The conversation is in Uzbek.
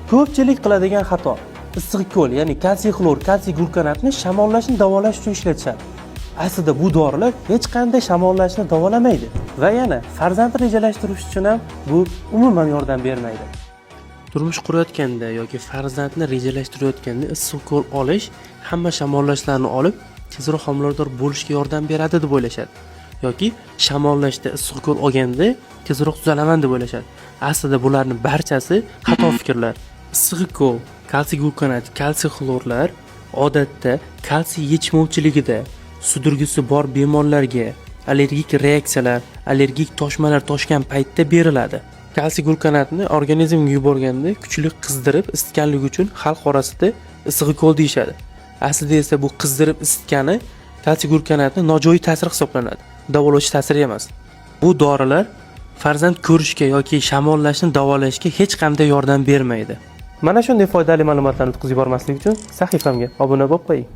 Ko'pchilik qiladigan xato: issiq ko'l, ya'ni kalsiy xlor, kalsiy glukonatni shamollashni davolash uchun ishlatishadi. Aslida bu dorilar hech qanday shamollashni davolamaydi va yana farzand rejalashtirish uchun ham bu umuman yordam bermaydi. Turmush qurayotganda yoki farzandni rejalashtirayotganda issiq ko'l olish hamma shamollashlarni olib, tezroq homilador bo'lishga yordam beradi deb o'ylashadi yoki shamollashda issiq ko'l olganda tezroq tuzalaman deb o'ylashadi. Aslida bularni barchasi xato fikrlar. Issiq ko'l, kalsiy glukonat, kalsiy xlorlar odatda kalsiy yetishmovchiligida, sudragisi bor bemorlarga, allergik reaksiyalar, allergik toshmalar toshgan paytda beriladi. Kalsiy glukonatni organizmga yuborganda kuchli qizdirib isitganligi uchun xalq orasida issiq ko'l deyishadi. Aslida esa bu qizdirib isitgani kalsiy glukonatni nojo'ya ta'siri hisoblanadi, davolovchi ta'siri emas. Bu dorilar farzand ko'rishga yoki shamollashni davolashga hech qanday yordam bermaydi. Mana shunday foydali ma'lumotlarni o'tkazib yubormaslik uchun sahifamga obuna bo'lib qo'ying.